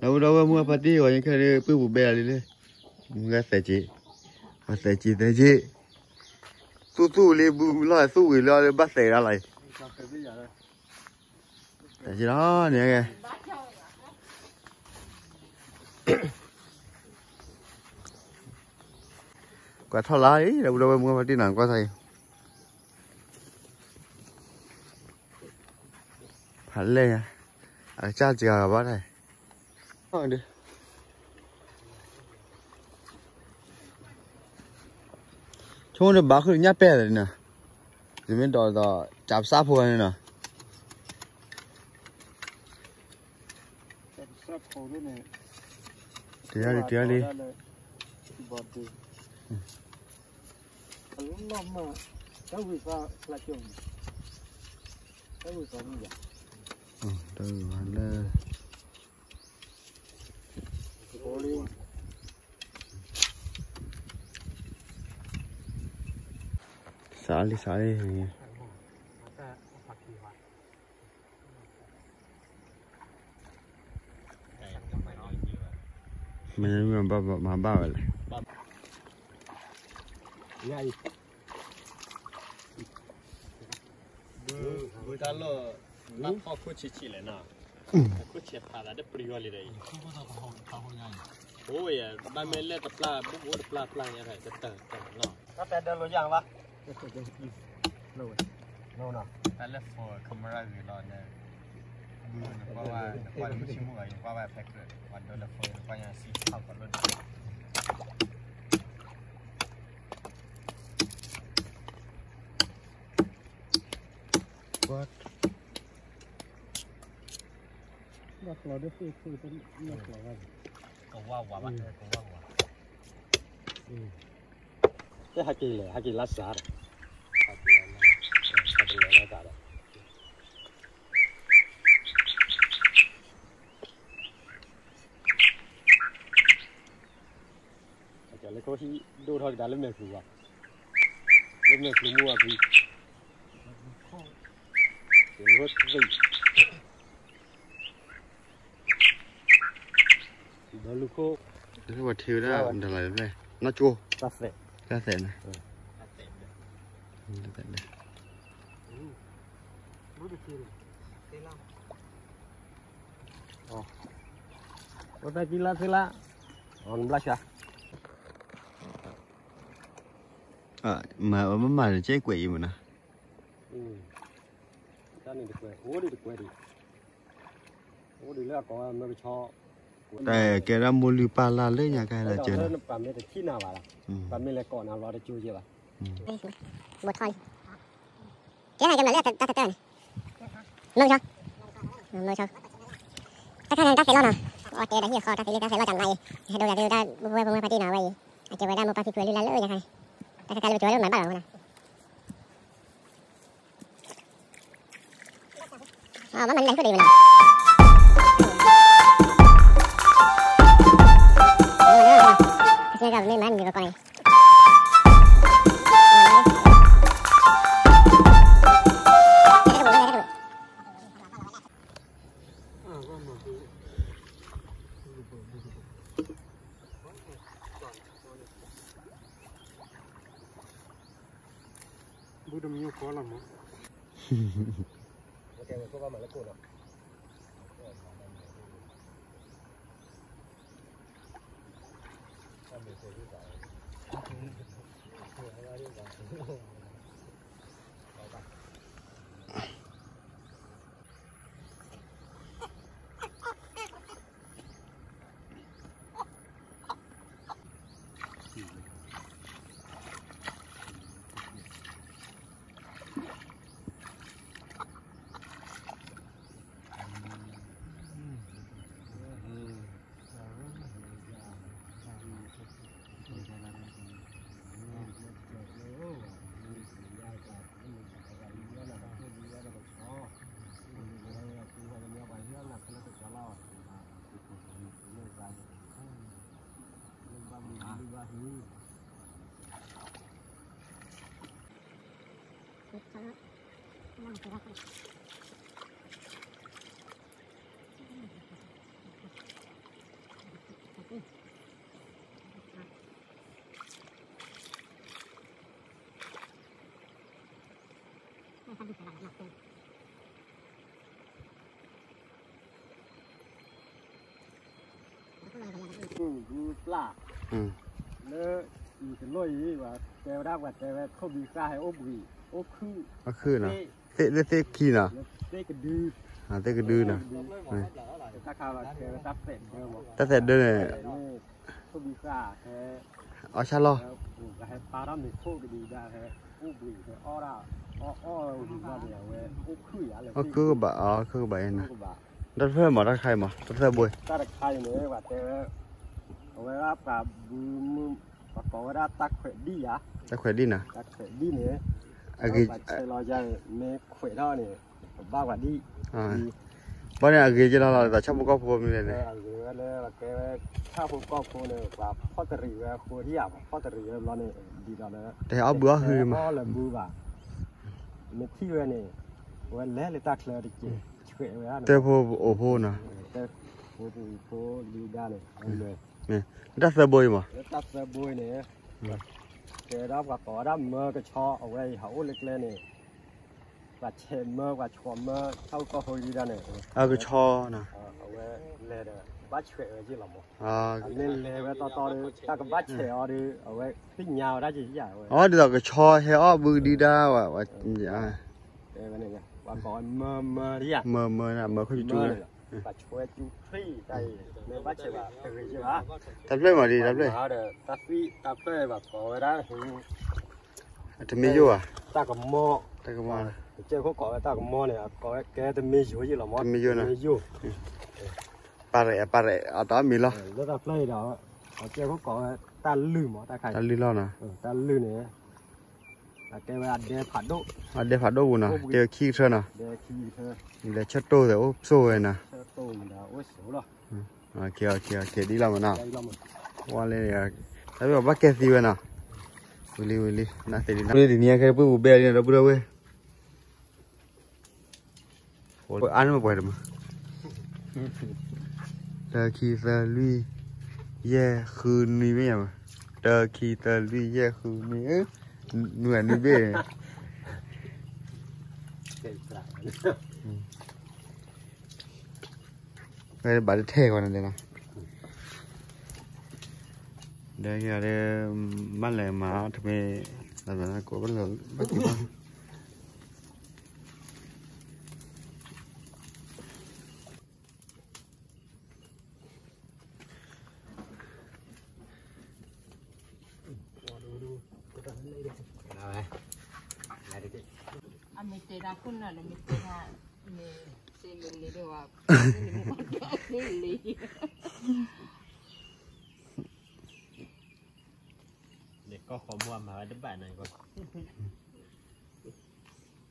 အဝဲဒီးဝဲမူအဖါတံၢ်အီၤ ယခဲဒုး ပုၢ်ပူၤဘဲအီၤလံလၢ မူဂဲသဲးက့ၤ, သဲးက့ၤ သဲးက့ၤ, သူၣ်သူၣ်လံ ဘူးလီၤ သူၣ်ဝံၤလီၤလၢ ဘၣ်သဲးဒၣ်လီၤအံၤ, သဲးက့ၤလီၤန့ၣ် ကွၢ်ထီၣ်လါအံၤ ဒီပုၢ်ဒီဝဲၢ်မူဖါတံၢ်နီၤ ကွၢ်သးအံၤ, ဖးလဲၢ်ညါ, အကစၢ်စှၤဂၤဘၣ်တၢ်, ဆိကမိၣ်ဒီးဘၣ်ဃုာ်ညၣ်ပဲၢ်လီၤနီၤ, ယမ့ၢ်ဒိးဒီး ကးပစၢ်ဖိဂၤန့ၣ်နီၤ, တယၤလံ တယၤလံ တၢ်ဝံၤလၢ စးလံ စးလံ မ့ၢ်မ့ၢ်ဘၣ်မၤဘၣ်ဝဲလဲၣ်, ဘုတၢ်လီၢ် ဘၣ်ဖီၣ်ခိၣ်ဆံးဆံးလဲၣ်နီၤ, ခိၣ်ဆံးဖးသးတပျံၤဝဲလံဒီးအံၤ, အိၣ်ယဲ ဘၣ်မ့ၢ်လဲၣ်တပျၢ် ဘိၣ်ဘိၣ်တပျၢ်ပျၢ်ညါတၢ်တတၢၢ်တၢၢ်နီၤ, တၢ်တဲဒၢလိာ်ယၢ်ဘၣ်, တၢ်လၢ phone camera ဂ့ၤလီၤန့ၣ်, ဘုနကွၢ်ဝဲ နကွၢ်လၢမုၢ်ဆ့ၣ်မုၢ်ဂီၤ နကွၢ်ဝဲဖဲကြၢး ပှၤဒၢလၢ phone နကွၢ်ညါစံးထီၣ်ကီးလိၣ်ဒၣ် What? ဘၣ်ကျီဒ်သိး ဘၣ်ကျီဘၣ်, ကဝၢ်ဝါဘၣ် ကဝၢ်ဝါ, တဟဲက့ၤလဲၣ် ဟဲက့ၤလၢစးဒီး, ဟဲက့ၤလၢစးဒီး လၢခိၣ်ဟံၣ်ဒိၣ်ထီၣ်ကဒါလၢမဲာ်ဖျိဘၣ်, လၢမဲာ်ဖျိမူအပူၤ, လၢခိၣ်သ့ၣ်, ဒီးလူခိၣ်, ဝဲထံဝဲဒၣ် ဒၣ်လၢဖျဲၣ် နီၢ်ကၠိ, တၢ်သဲး, တၢ်သဲးန့ၣ်, တၢ်သဲးန့ၣ်, အိၣ်တၢ်ကံလါသ့လါ, အီၤနဘျါဆှါ, မၤမၤဒီးကဲကွဲးအံၤမနုၤ, တၢ်န့ၣ်တကွဲး အိၣ်ဒံးတကွဲးဒံး, အိၣ်ဒံးလၢအကိးမၢကဆီ, တၢ်ကဲဒၣ်မိၢ်လုၢ်ပၢ်လၢ်လၢညါကဲဒၣ်ကဲ, ပှၤမ့ၢ်တထံၣ်နၤဘၣ်လီၤ, ပှၤမ့ၢ်လဲၤကိးနၤဘျီတကၠိကဲဘၣ်, ဘိးထီၣ်လံ ကဲထီၣ်ကဲမနုၤလၢတၢ်တၢ်န့ၣ်, မၢကဆီ, မၢကဆီ, တၢ်တၢ်န့ၣ်တၢ်သဲးလီၤနီၤ, အီတဲဒီးဟံၣ်ဃီတၢ်သဲးလံတၢ်သဲးလီၤကမၤအံၤ, ဟဲဒိးဂၤဒုးတၢ်ဘိဝဲပမၢပှၤတံၢ်နီၤဝဲအံၤ, အကဲဝဲဒၣ်မိၢ်ပၢ်ဖံဖုလံလၢလၢညါခါအံၤ, တၢ်ခါခါလၢပကၠိဝဲလၢမၤဘၣ်လီၤမနုၤ အဘၣ်မၤန့ၢ်တၢ်ခိၣ်ဒံးမနုၤ, ကစၢ်ယွၤမ့ၢ်မၤန့ၢ်ကီးန့ၣ်, ဘူးတမံၤအိၣ်ကီလီၤမး, ပျၢ် လၢ အံၤတလိၣ်အံၤ ပှၤတဲဝဲဒၣ် ပှၤတဲဝဲ ထိၣ်ဘံဃာ်ဟဲအိၣ်ဘှံး အိၣ်ခုၣ် အိၣ်ခုၣ်နီၤ, သ့ၣ်လၢသ့ၣ်ခံနီၤ, သ့ၣ်ကဒု, သ့ၣ်ကဒုနီၤ, တၢ်သဲးဒၢန့ၣ် ထိၣ်ဘံဃာ်ဟဲ အီၣ်ဆၣ်လီၢ် ဟဲပာ်ထီၣ်မ့ၤခိၣ်ကဒံကဒါ ဟဲအိၣ်ဘှံး ဟဲအီၣ်ဒၣ် အီၣ်အီၣ်ဝံၤဘျီန့ၣ် အဝဲအိၣ်ခုၣ်ယါလၢ အိၣ်ခုၣ်ကဘၣ် အီၣ်ခုၣ်ကဘၣ်အံၤနီၤ, တၢ်တဖျၢၣ်မး တၢ်တခါအံၤမး တၢ်တသၢဘိအံၤ တၢ်တခါအံၤန့ၣ် ပှၤတဲဝဲ အဝဲဒၣ်ပှၤဘုမုၢ် ပှၤကိးဝဲဒၣ်တၢ်ခွဲးဒံၣ်ယါ, တၢ်ခွဲးဒံၣ်နီၤ, တၢ်ခွဲးဒံၣ်န့ၣ် အဂ့ၤ ပှၤဆဲးလီၤယါန့ၣ် မ့ၢ်ခွဲးထီၣ်န့ၣ် ပဘၣ်ပှၤဒံၣ် ဘၣ်န့ၣ် အဂ့ၤကလီလီၤ သးဆၣ်ဖိကီၢ်ဖိမနုၤလဲၣ်န့ၣ် အဂ့ၤဝဲလၢ ပှၤကဲဝဲ ဆၣ်ဖိကီၢ်ဖိန့ၣ် ပှၤဖီၣ်တရံးဝဲအဃိဒံၣ်ဧါ ပှၤဖီၣ်တရံးဝဲဘျီန့ၣ် ဒ်သိးလၢ တဟဲအီၣ်ဘှံးအီၣ်ဟုမး အီၣ်လၢဘုဘၣ် မ့ၢ်ထံၣ်ဝဲန့ၣ် အဝဲလဲၤလၢတၢ်ချၢတက့ၢ် ဆှဲးဝဲဒၣ်န့ၣ် တၢ်ဖိအိၣ်ဖိနီၤ တၢ်ဖိဒံၣ်ဒါန့ၣ် တၢ်သၢဘိအံၤမး တၢ်သၢဘိအံၤန့ၣ် ကဲဒၣ်ပှၤကိးဝဲဒၣ်မၢကဆီ အဝဲအံၤဟးအိၣ်လၢကျဲန့ၣ် ပှၤဆဲးမၢ ပှၤဆှီးမၢ ဆၣ်ဖိကီၢ်ဖိဒံၣ်ဒါန့ၣ် အကဆီနီၤ အဝဲလဲၤဒီး ဘၣ်ဆှဲးဝဲက့ၤလီၤမး အမ့ၢ်လဲၤဝဲတီတီဒီး တၢ်ကဘၣ်ဆဲးအီၤဒီး အဝဲသ့ၣ်ညါဝဲဒၣ်က့ၤယါဝဲ အီၤဒ်သိးကဆီဟဲအီၣ်ဘှံးဒံၣ်ဒါဝဲ ပှၤကိးဝဲမၢမၢဒံၣ်ဧါ မၢမၢ မၢခိၣ်ကၠူ ပှၤဆှီးဝဲကၠူဖံးတၢ်အံၤ မ့ၢ်ဘၣ်ဆဲးဘၣ်တဂ့ၤက့ၤဘၣ် တၢ်ဖျၢၣ်မးဒံး တၢ်ဖျၢၣ် တၢ်ဖျၢၣ်ဘၣ်ကိးဝဲဒၣ် တမ့ၢ်ယိၣ်ဧါ တၢ်ကမီၤ တၢ်ကမီၤ ကစၢၢ်ခိၣ်ကိးဝဲတၢ်ကမီၤန့ၣ် အကိးဝဲကဲတမ့ၢ်ယိၣ်ယ့ၣ်လီၤမး တမ့ၢ်ယိၣ်နီၤ တမ့ၢ်ယိၣ် ပၢ်ရဲၣ် အပၢ်ရဲၣ် အတၢ်မံၤလီၤ လၢတၢ်ဖျၢၣ်အံၤဒီး အကစၢၢ်ခိၣ်ကိးဝဲတၢ်လုၢ်မး တၢ်ခါ တၢ်လုၢ်လီၤနီၤ တၢ်လုၢ်န့ၣ် အကဲဝဲအဒဲဖးဒိၣ် အဒဲဖးဒိၣ်ပူၤနီၤ တဲဝဲခံကထၢနီၤ ဒဲခံကထၢ လဲၤဆၢတိၢ်သဲးအိၣ်ဆိၣ်ဝဲနီၤ ဆၢတိၢ်မးဒီးအိၣ်ဆိၣ်လီၤ ဒ်လီၤမးနီၤ ဝါလဲၣ် တၢ်ဘၣ်ကဲသံဝဲနီၤ ဝံၤလံ ဝံၤလံ နသ့လံ ဝံၤလံ တနံၤအံၤခဲအံၤ ပှ့ၤပူၤဘဲလံနီၤ ဒီပုၢ်ဒီဝဲၢ် အါန့ၢ်မ့ၢ်ပှဲၤတမး တၢ ခံ သၢ လွံၢ် ယဲၢ် ဃု နွံ မ့ၢ်ယါမး တၢ ခံ သၢ လွံၢ် ယဲၢ် ဃု နွံ နွံ နွံဘ့ၣ် ဘၣ်တထဲၣ်ဃီန့ၣ်လီၤ ဒီးယၤဒီး မ့ၢ်လဲၤမၤအီၤတမ့ၢ် ဘၣ်က့ၤဘၣ် အမ့ၢ်တဲတၢ်ခိၣ်နၢ်ဒီး မ့ၢ်တဲတၢ် မ့ၢ်စ့မ့ၢ်လံဒီးဝဲ လံ န့ၣ်ကီၢ်ဃီမူအမၤဝဲတဘၣ်န့ၣ်ကီၢ်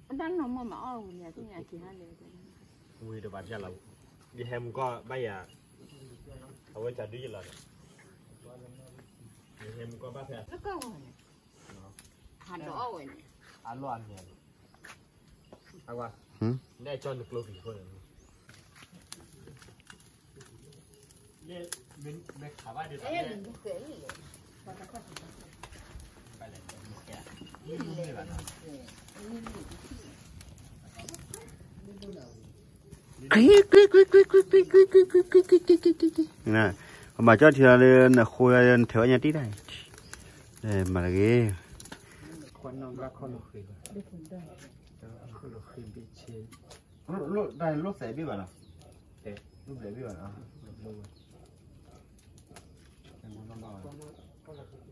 အတၢ်နီၢ်မီၢ်မၤအီၣ်ဝံၤန့ၣ် အသ့ၣ်ညါက့ၤဟါန့ၣ် ဝံၤတဘၣ်ဖျါလီၤ ယဟဲမူကီၢ်ဘၣ်ယၤ အဝဲကဒုယလီၤန့ၣ် ယဟဲမူကီၢ်ဘၣ်ဖဲ လၢကီၢ်ဝဲန့ၣ် ဟးဒီးအီၣ်ဝဲန့ၣ် အလီၢ်အမံၤလီၤ အဝဲ နဲၣ်ကၠီနကျိဖံးခိၣ်န့ၣ် မ့ၢ်ခးဘၣ်ဒ်သိး န ပမၤကၠီၣ်ထံလီၤလၢနဃိလၢနထဲးဝဲညါတံၢ်တၢ် မၤတဂ့ၤ တၢ်လိၣ်သဲးဘ့ၣ်ဘၣ်နီၤ လိၣ်သဲးဘ့ၣ်ဘၣ်နီၤ ဘၣ်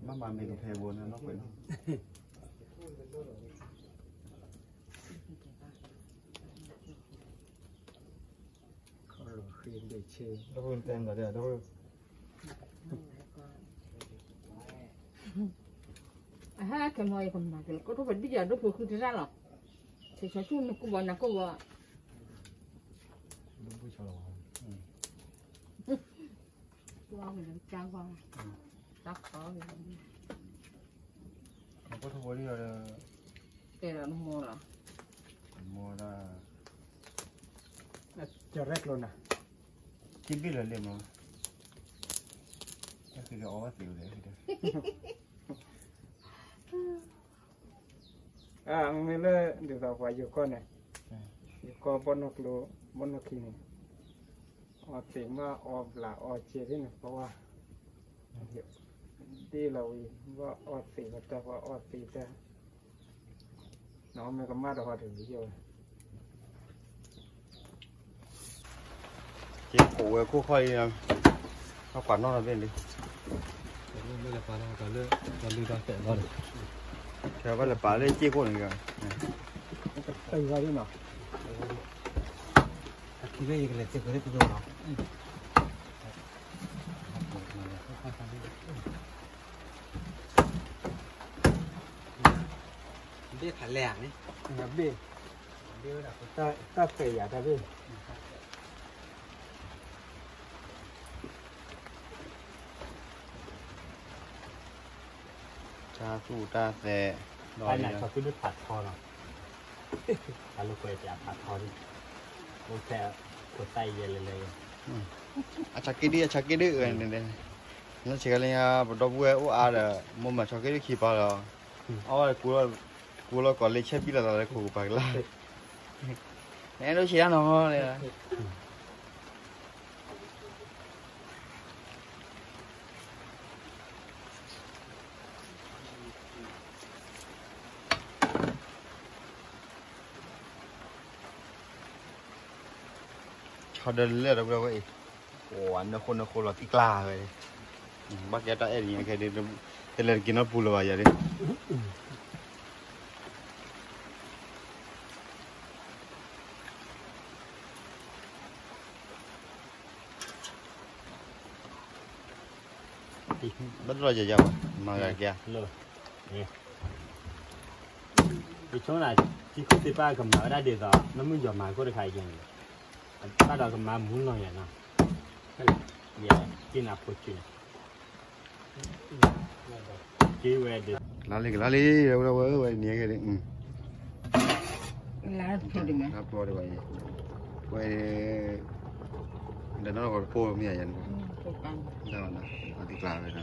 မၤမ့ၢ်ကဖဲဘိန့ၣ် နီၢ်ကွဲးနီၤ ခီၣ်လီၤဃ့ဘ့ၣ်ဆ့ အဟဲကဲမီၤယကမၤကဲလၢကီၢ်ထိၣ်ဖးဒိၣ်ယၤဒိၣ်ဖိဃုတရၣ်လီၤ ဆဲးဆီဆူနကိၢ်ဘီနကိၢ်ဘီ ကွၢ်ဝဲလၢကၢ်ကွၢ် တၢ်ခီဝဲ နကိၢ်ထိၣ်ဖိဒ်ဒီး တဲဒီးနမိၢ်လီၤ မိၢ်ဒၣ် ကရဲၣ်ကျိနၤ က့ဘ့ၣ်လၢလဲၣ်မး တၢ်ဃ့ဒီးအီၣ်ဘၣ်သ့ဝဲလဲၣ် အမ့ၢ်လၢ ဒ်သိးပှၤယိၤကီၢ်န့ၣ် ယိၤကီၢ်ဘီၣ်နီၢ်ကျိ ဘီၣ်နီၢ်ခံန့ၣ် အီသံးမ့ၢ်အီဘျးအီစ့သ့ၣ်န့ၣ် ပဝဲ ဒ့ၣ်လီၤဝံၤ ဘၣ်အီသံးပတၢ် ပှၤအီသံးတၢ် နီၢ်မ့ၢ်ကမၣ်တဟီတဂ့ၤယဝဲ က့ၤကိးဝဲခိၣ်ခီၣ်အံၤ ဟီၣ်ပာ်နီၣ်လီၤဘ့ၣ်လံ တၢ်လၢတၢ်တဲလီၤ ခဲဘၣ်လဲၤပာ်လၢက့ၢ်ခိၣ်န့ၣ် တၢ်ယွၤဒ်နီၤ အခံဘ့ၣ်ယကလဲၤစ့ၢ်ကီးလၢပဒိၣ်နီၤ ဘ့ၣ်ဖးလဲၢ်ဧါန့ၣ် ဘ့ၣ် တၢ်ပဲာ်ယၤတၢ်ဘ့ၣ် တၢ်သူၣ်တၢ်သဲး ဒီး ဖးထီနီၤ အလိာ်ကွဲးပၠးဖးထီန့ၣ် အိၣ်ထဲ ခိၣ်သၣ်ယဲလဲၤလဲၤ အဆၣ်က့ဒု အဆၣ်က့ဒု ဝဲန့ၣ် လၢဆဲးကလံ ပဒီပုၢ်ဝဲၢ်အိၣ်အါဒီး မိၢ်မၤဆၣ်က့ဒုခံပၤလီၤ အဝဲ ကူလီၤကီးလၢဆဲးဘံၣ်လီၤသးလၢခိၣ်ကပၤကလါ နအဲၣ်ဒိးဆံးတၢ်နီၤ ဆီဒီးလဲၣ်ဒီးဝဲအံၤ အိၣ်နၢဃိနၢဃိလီၤသံကျါဝဲ ဘၣ်ကဲတၢ်အဲၣ်ဒ်န့ၣ် ကဲဒ် တလဲၤတက့ၤနီတပူၤလၢၤဘၣ်ယၤဒ် ဘၣ်တလီၤယၤယၤဘၣ် မၤဂၤကဲ ယဆိကမိၣ် ထံခိၣ်သ့ၣ်တဖၣ်ကမၤဝဲဒၣ်ဒ်သိး နမုၢ်ယီၤမၤခိၣ်တခါအံၤန့ၣ် ဘၣ်ဒီးကမၤမူနီၤယၤနီၤ ယက့ၤနၤဖိဆံးန့ၣ် က့ၤဝဲဒ် ကလါလံ ကလါလံ ဝဲဝဲဝဲန့ၣ်ကဲဒ် လါဖျိဒံးမး လါဖျိဒံးဘၣ်အံၤ ဝဲ ဒီးနီၢ်ကီၢ်တဖိမ့ၢ်ယၤန့ၣ် ဒ်နီၤ အသံကျါဝဲနီၤ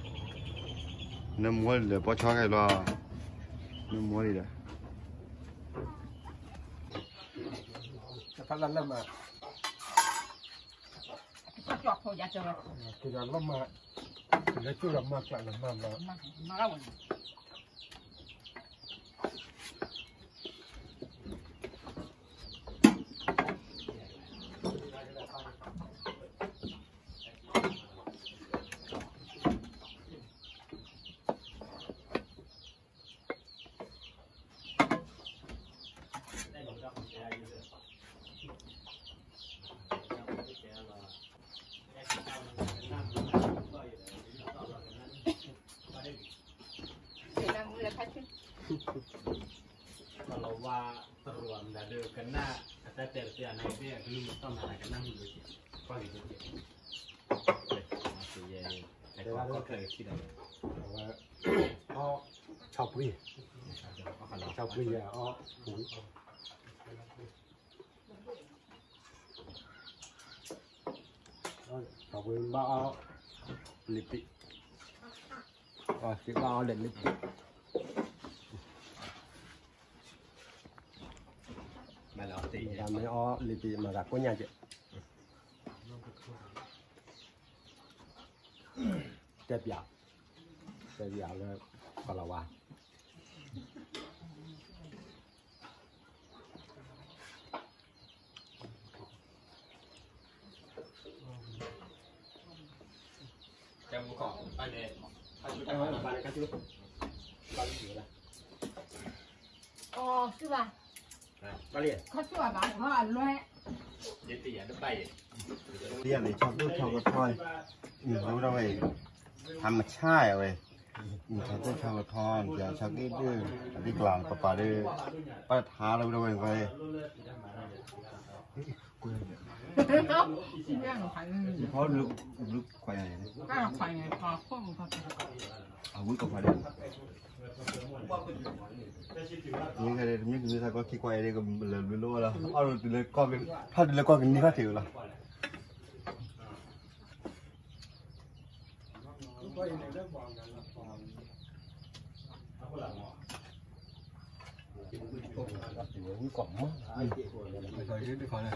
နမူလၢပီဆီခဲလီၤ နမူလံဒီး တဖၣ်လၢလၢမး ကလီၤမး လၢကလီၤမးကျးလီၤမးဘျီ မၤဝဲ ကလီၤဝါ တရူးမတၤဒုးကနၣ် အတၢ်တဲတသ့အနၢ်ကသ့ အကလုၢ်မတီၢ်မၤတၢ်ကနၣ်မုာ်ဒိၣ်က့ၤ ကွၢ်က့ၤဒိၣ်က့ၤ ကီၢ်ချၢကထံၣ်ဒီး အီၣ် ဆီပှံၤ ဆီပှံၤယဲ အီၣ် ဆီပှံၤဘၣ်အီၣ် လံာ်ပံး အီၣ်စ့ဘၣ်အီၣ်ဒီးလံာ်ပံး မ့ၢ်အီၣ်လံာ်ပံး မၤသးကိညါက့ၤ တဲပၠး တဲပၠးလၢ ကလီၤဝါ အီၣ်စ့ဘၣ် ခီၣ်စ့ဘၣ်ဘၣ် အလွဲ လံာ်ပံး ဆီဒိၣ်ဆီကထီ အံၤ ဝဲဒၣ်ဝဲအံၤ ထါမဆါယၤဝဲ ဆီဒိၣ်ဆီကထီ ဆီက့ဒု အသံကျါပပာ်ဒု ပထါလၢဝဲဒၣ်ဝဲ ဖီဘျုးခွါယၤန့ၣ် အဝံကခွါဒဲး မ့ၢ်ဂ့ၤဒဲး တမ့ၢ်ကမ့ၢ်သးကီၢ်ခံကွၢ်အံၤဒဲး ကလၢာ်ဘျုးလိၣ်ဝဲလီၤ အီၣ်ဒ်လၢကီၢ်ကနံၤခါထံးဝဲလီၤ ဝံကီၢ်မး ဝံကီၢ်န့ၣ်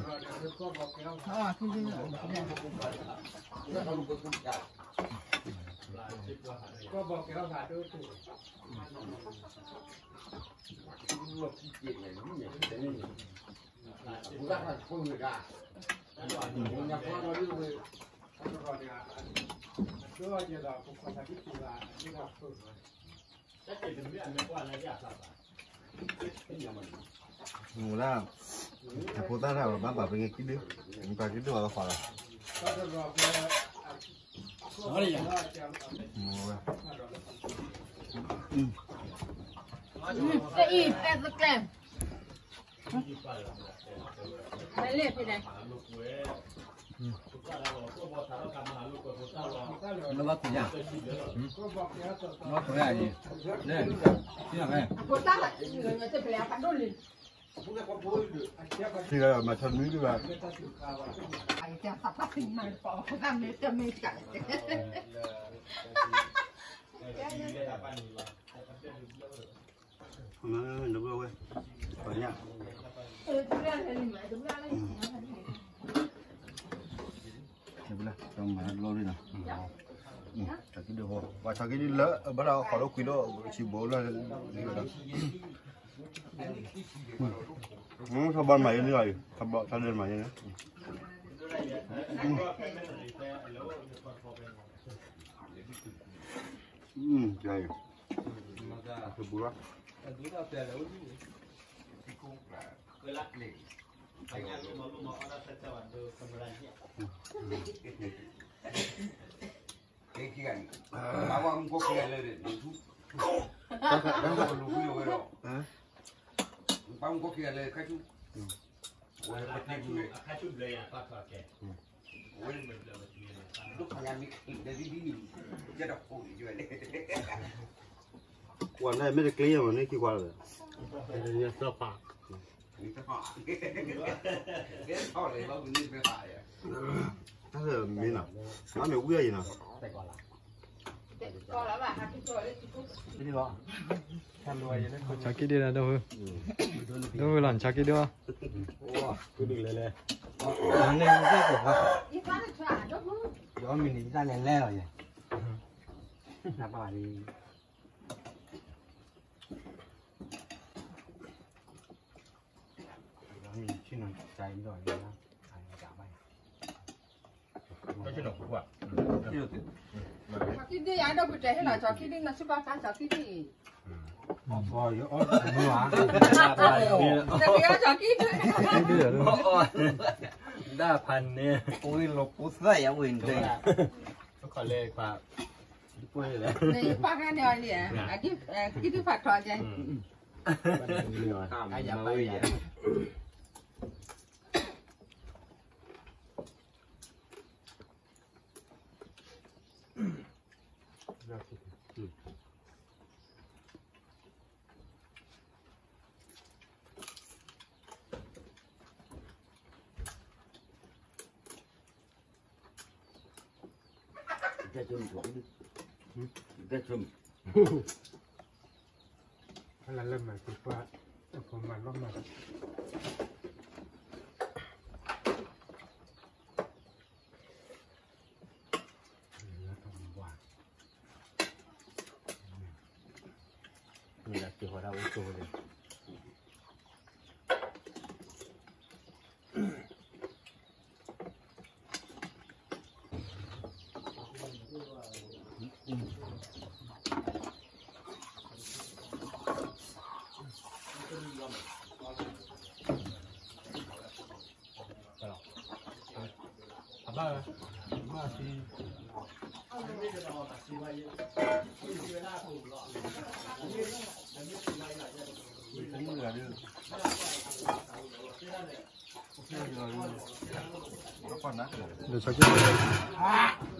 မူလၢ အဖိသၣ်တၢ်ဘၣ်ဘၣ်ပှၤက့ၤဒုး ပှၤက့ၤဒုးအီၤလီၤဃီလီၤ. တအံၤပဲတကျဲ မလဲၣ်ဖဲဒၣ် လၢဘၣ်ခိၣ်ညါ လၢဘၣ်ခိၣ်ညါအံၤ နဲ တၢ်ဖဲ အဖိသၣ် တပလဲအဖးဒိၣ်လံ မၤထီၣ်နွံဒံးဘၣ် နဘျီဝဲ ပှၤညါ နဘျီ မၤလီၤလံနီၤ ဆီကံဒုးဟိ ပှၤဆီကံဒုးလၢ ဘၣ်ဒီးဃီၤလၢကွံာ်လၢ ဆံးဘိလၢ ထီဘီမၤယဲန့ၣ်လီၤ ထီဘီထီဒဲမၤယဲန့ၣ် ကွၢ်န့ၣ်မ့ၢ်တကျ့ယဲၢ်မးန့ၣ် ခံကွၢ်လီၤ တၢ်မ့ၢ်နီၤ မ့ၢ်ဝံၣ်အံၤနီၤ ဆီကံဒုးဒီး ဒိၣ်ဝဲလီၤ ဆီကံဒုးအီၤ လဲၤလဲၤ ယမံၤန့ၣ် ယတၢ်လဲၤလဲလီၤယဲ နဘၣ်လံ ဆီကံဒုးယၤဒိၣ်ပတဲဟ့ၣ်လီၤ ဆီကံဒုး နစုဘၣ်ဖျါဆီကံဒုးအံၤ အီၣ်မုၢ်ဧါ တကယၤဆီကံဒုး ဒၣ်ဖးန့ၣ် အိၣ်လီၤပူၤသၣ်ယၤဝဲန့ၣ် ခီလဲၣ်ခွါ ပှဲၤလဲၣ် ပၢ်ခါန့ၣ်အီၤလံ ကံဒုးဖးထီၣ်ကဲ အယၤပၢ်ယၤ အလၢလၢမၤသံကွၢ် အဖိမၤလီၤမၤ မ့ၢ်လၢက့ၤဟီၣ်ဒၣ်အိၣ်တိၢ်လံ ဒီးဆီက့